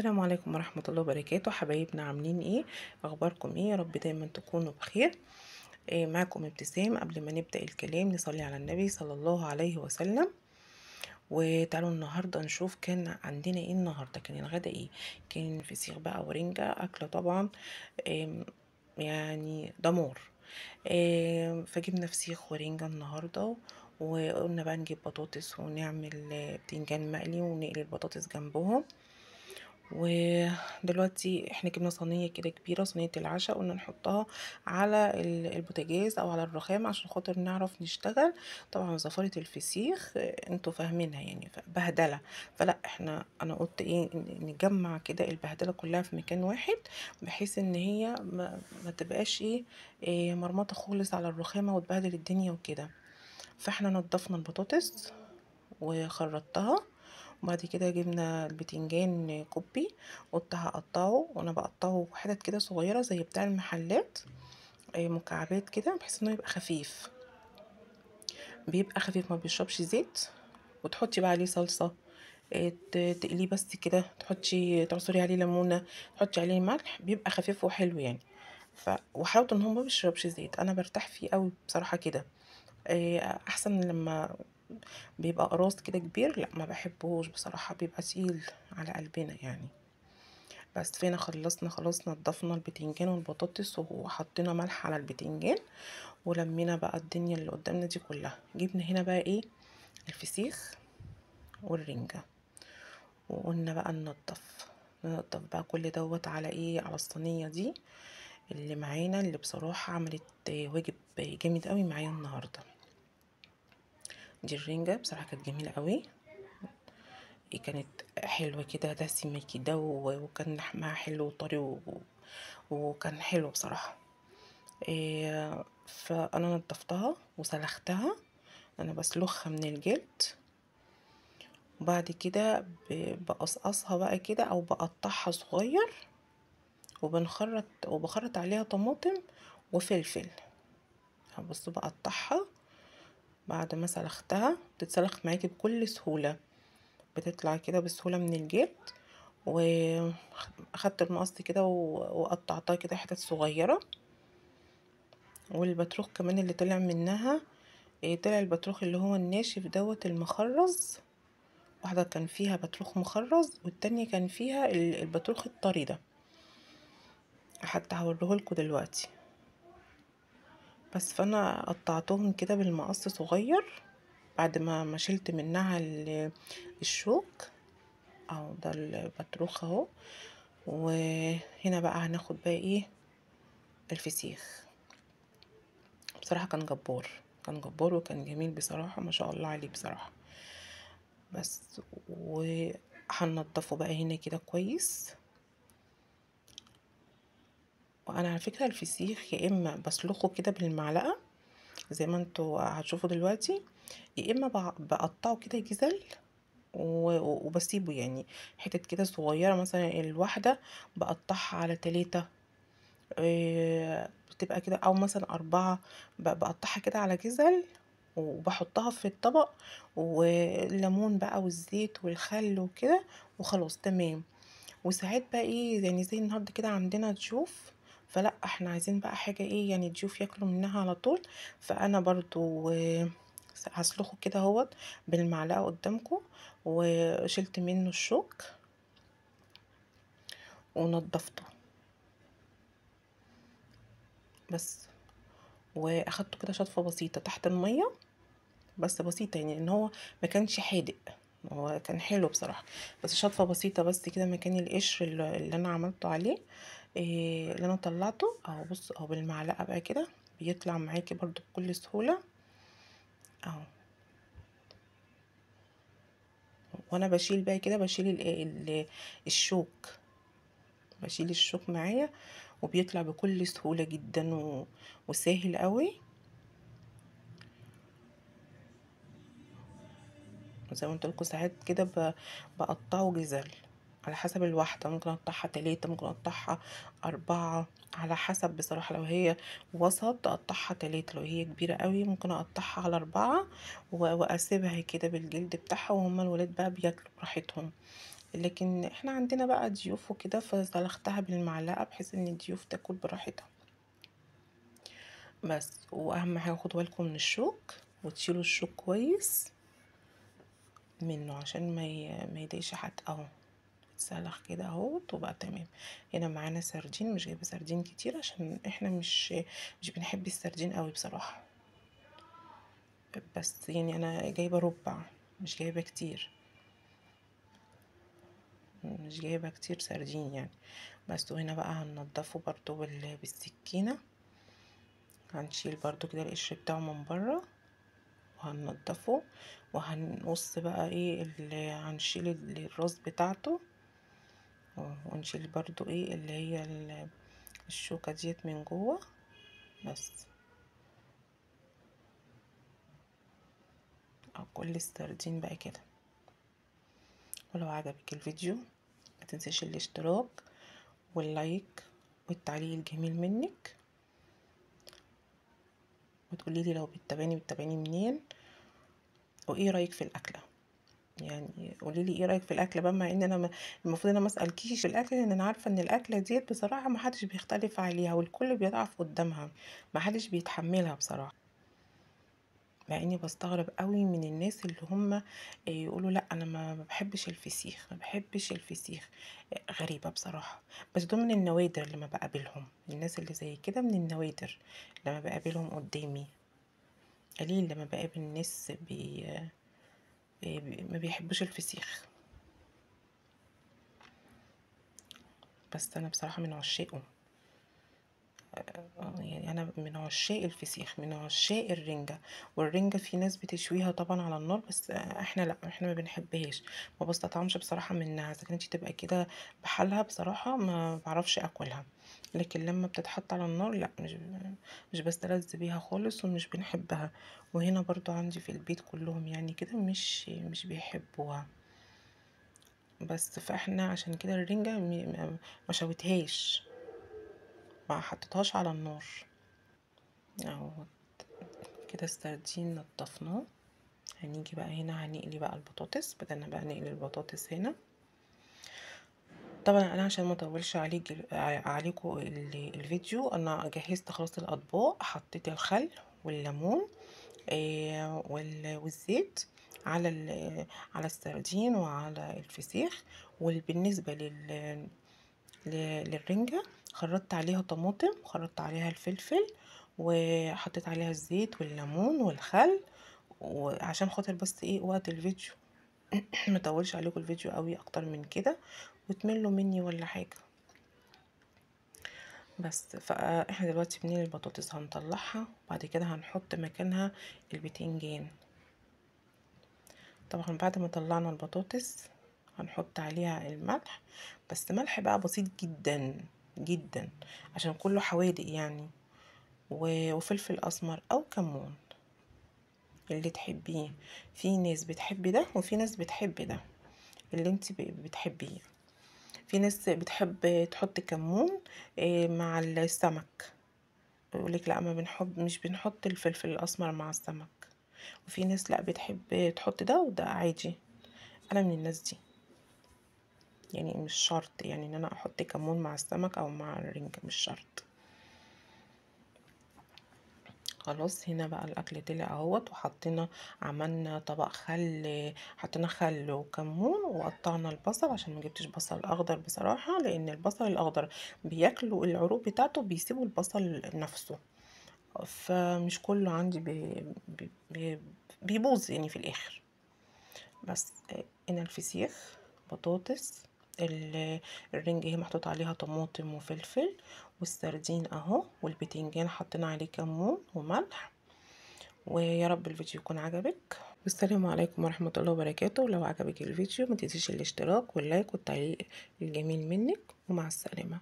السلام عليكم ورحمة الله وبركاته. حبايبنا عاملين ايه؟ اخباركم ايه؟ يا رب دايما تكونوا بخير. إيه معاكم ابتسام. قبل ما نبدأ الكلام نصلي على النبي صلى الله عليه وسلم. وتعالوا النهارده نشوف كان عندنا ايه النهارده. كان الغدا ايه؟ كان فسيخ بقى ورنجة، اكله طبعا يعني دمار. فجبنا فسيخ ورنجة النهارده، وقلنا بقى نجيب بطاطس ونعمل بتنجان مقلي ونقلي البطاطس جنبهم. ودلوقتي احنا جبنا صينية كده كبيرة، صينية العشاء، قلنا نحطها على البوتاجاز او على الرخام عشان خاطر نعرف نشتغل. طبعا زفاره الفسيخ انتوا فاهمينها يعني بهدله، فلا احنا انا قلت ايه، نجمع كده البهدله كلها في مكان واحد بحيث ان هي ما تبقاش ايه مرمطه خالص على الرخامه وتبهدل الدنيا وكده. فاحنا نضفنا البطاطس وخرطتها، وبعد كده جبنا البتنجان كوبي، قلت هقطعه، وانا بقطعه حتت كده صغيرة زي بتاع المحلات، مكعبات كده بحيث انه يبقى خفيف، بيبقى خفيف ما بيشربش زيت. وتحطي بقى عليه صلصه، تقليه بس كده، تحطي تعصري عليه ليمونه، تحطي عليه ملح، بيبقى خفيف وحلو يعني. وحلاوته ان هو ما بيشربش زيت، انا برتاح فيه قوي بصراحة كده، احسن لما بيبقى قراص كده كبير، لا ما بحبهوش بصراحة، بيبقى تقيل على قلبنا يعني. بس فينا خلصنا خلاص، نضفنا البتنجان والبطاطس وحطينا ملح على البتنجان، ولمينا بقى الدنيا اللي قدامنا دي كلها. جبنا هنا بقى ايه الفسيخ والرنجة، وقلنا بقى ننضف بقى كل دوت على ايه، على الصينية دي اللي معانا، اللي بصراحة عملت واجب جامد قوي معايا النهارده. دي الرنجة بصراحة كانت جميلة قوي، كانت حلوة كده دسمة كده، وكان لحمها حلو وطري وكان حلو بصراحة. فأنا نضفتها وسلختها، أنا بسلخها من الجلد، وبعد كده بقصقصها بقى كده أو بقطعها صغير، وبنخرط وبخرط عليها طماطم وفلفل. بصوا بقطعها بعد ما سلختها، بتتسلخ معاكي بكل سهولة، بتطلع كده بسهولة من الجلد. واخدت المقص كده وقطعتها كده حتت صغيرة. والبطروخ كمان اللي طلع منها، طلع البطروخ اللي هو الناشف دوت المخرز، واحدة كان فيها بطروخ مخرز والتانية كان فيها البطروخ الطري ده، حتى هوريهولكوا دلوقتي. بس فانا قطعتهم كده بالمقص صغير بعد ما شلت منها الشوك، اهو ده البطروخ اهو. وهنا بقى هناخد بقى ايه الفسيخ. بصراحة كان جبار، كان جبار وكان جميل بصراحة، ما شاء الله عليه بصراحة. بس وهنضفه بقى هنا كده كويس. وانا على فكرة الفسيخ يا اما بسلخه كده بالمعلقه زي ما انتوا هتشوفوا دلوقتي، يا اما بقطعه كده جزل وبسيبه يعني حتت كده صغيرة، مثلا الواحدة بقطعها على 3 بتبقى كده، او مثلا 4، بقطعها كده على جزل وبحطها في الطبق، والليمون بقى والزيت والخل وكده، وخلاص تمام. وساعات بقى ايه يعني زي النهارده كده عندنا ضيوف، فلا احنا عايزين بقى حاجة ايه يعني ضيوف ياكلوا منها على طول، فانا برضو هسلخه كده اهوت بالمعلقه قدامكم، وشلت منه الشوك ونضفته بس، واخدته كده شطفه بسيطة تحت المية بس، بسيطة يعني ان هو ما كانش حادق، هو كان حلو بصراحة، بس شطفه بسيطة بس كده مكان القشر اللي انا عملته عليه، اللي انا طلعته اهو. بص اهو بالمعلقه بقى كده بيطلع معاكي برضو بكل سهولة اهو. وانا بشيل بقى كده، بشيل الشوك، بشيل الشوك معايا، وبيطلع بكل سهولة جدا وسهل قوي. زي ما قلت لكم ساعات كده بقطعه جزل على حسب الواحدة، ممكن اقطعها 3، ممكن اقطعها 4، على حسب بصراحة. لو هي وسط اقطعها 3، لو هي كبيرة قوي ممكن اقطعها على 4 واسيبها كده بالجلد بتاعها، وهما الولاد بقى بياكلوا براحتهم. لكن احنا عندنا بقى ضيوف وكده، فسلختها بالمعلقة بحيث ان الضيوف تاكل براحتها. بس واهم حاجة خدوا بالكم من الشوك، وتشيلوا الشوك كويس منه عشان ما يضايقش حد. اهو اتسلخ كده اهوت وبقى تمام. هنا معانا سردين، مش جايبه سردين كتير عشان احنا مش بنحب السردين قوي بصراحة، بس يعني انا جايبه ربع، مش جايبه كتير، مش جايبه كتير سردين يعني. بس وهنا بقى هننضفه برضو بالسكينة، هنشيل برضو كده القشر بتاعه من بره وهننضفه، وهنقص بقى ايه اللي هنشيل الراس بتاعته، ونشيل برضو ايه اللي هي الشوكة ديت من جوه. بس كل السردين بقى كده. ولو عجبك الفيديو ما تنسيش الاشتراك وال like والتعليق الجميل منك، وتقولي لي لو بتتابعيني منين، وايه رايك في الاكلة. يعني قولي لي ايه رايك في الاكلة بقى، مع ان انا المفروض انا ما اسالكيش في الاكل، لان انا عارفه ان الاكلة ديت بصراحة ما حدش بيختلف عليها والكل بيضعف قدامها، ما حدش بيتحملها بصراحة. مع اني بستغرب قوي من الناس اللي هم يقولوا لا انا ما بحبش الفسيخ، ما بحبش الفسيخ. غريبة بصراحة، بس دول من النوادر اللي ما بقابلهم، الناس اللي زي كده من النوادر لما بقابلهم قدامي، قليل لما بقابل ناس ما بيحبوش الفسيخ. بس انا بصراحة من عشاقه، يعني انا من عشاق الفسيخ، من عشاق الرنجة. والرنجة في ناس بتشويها طبعا على النار، بس احنا لا، احنا ما بنحبهاش، ما بستطعمش بصراحة منها. اذا كانت تبقى كده بحالها بصراحة ما بعرفش اكلها، لكن لما بتتحط على النار لا، مش بستلذ بيها خالص ومش بنحبها. وهنا برضو عندي في البيت كلهم يعني كده مش بيحبوها. بس فاحنا عشان كده الرنجة ما شويتهاش، ما حطيتهاش على النار. اهو كده السردين نضفناه. هنيجي بقى هنا هنقلي بقى البطاطس، بدلنا بقى نقلي البطاطس هنا. طبعا انا عشان ما اطولش عليكم الفيديو، انا جهزت خلاص الاطباق، حطيت الخل والليمون والزيت على السردين وعلى الفسيخ. وبالنسبة للرنجة خرطت عليها طماطم، وخرطت عليها الفلفل، وحطيت عليها الزيت والليمون والخل، وعشان خاطر بس ايه وقت الفيديو ما اطولش عليكم الفيديو قوي اكتر من كده وتملوا مني ولا حاجة. بس فاحنا دلوقتي بنقلي البطاطس، هنطلعها وبعد كده هنحط مكانها البتنجان. طبعا بعد ما طلعنا البطاطس هنحط عليها الملح، بس ملح بقى بسيط جدا جدا عشان كله حوادق يعني، وفلفل اسمر او كمون اللي تحبيه. في ناس بتحب ده وفي ناس بتحب ده، اللي انت بتحبيه. في ناس بتحب تحط كمون مع السمك، يقولك لا ما بنحب، مش بنحط الفلفل الاسمر مع السمك. وفي ناس لا بتحب تحط ده وده عادي. انا من الناس دي يعني، مش شرط يعني ان انا احط كمون مع السمك او مع الرنجة، مش شرط. خلاص هنا بقى الاكل طلع اهوت، وحطينا عملنا طبق خل، حطينا خل وكمون، وقطعنا البصل عشان ما جبتش بصل اخضر بصراحة، لان البصل الاخضر بياكلوا العروق بتاعته، بيسيبوا البصل نفسه، فمش كله عندي بيبوظ يعني في الاخر. بس هنا الفسيخ، بطاطس، الرنجة هي محطوط عليها طماطم وفلفل، والسردين اهو، والبتنجان حطينا عليه كمون وملح. ويا رب الفيديو يكون عجبك، والسلام عليكم ورحمة الله وبركاته. ولو عجبك الفيديو ما تنسيش الاشتراك وال like والتعليق الجميل منك، ومع السلامة.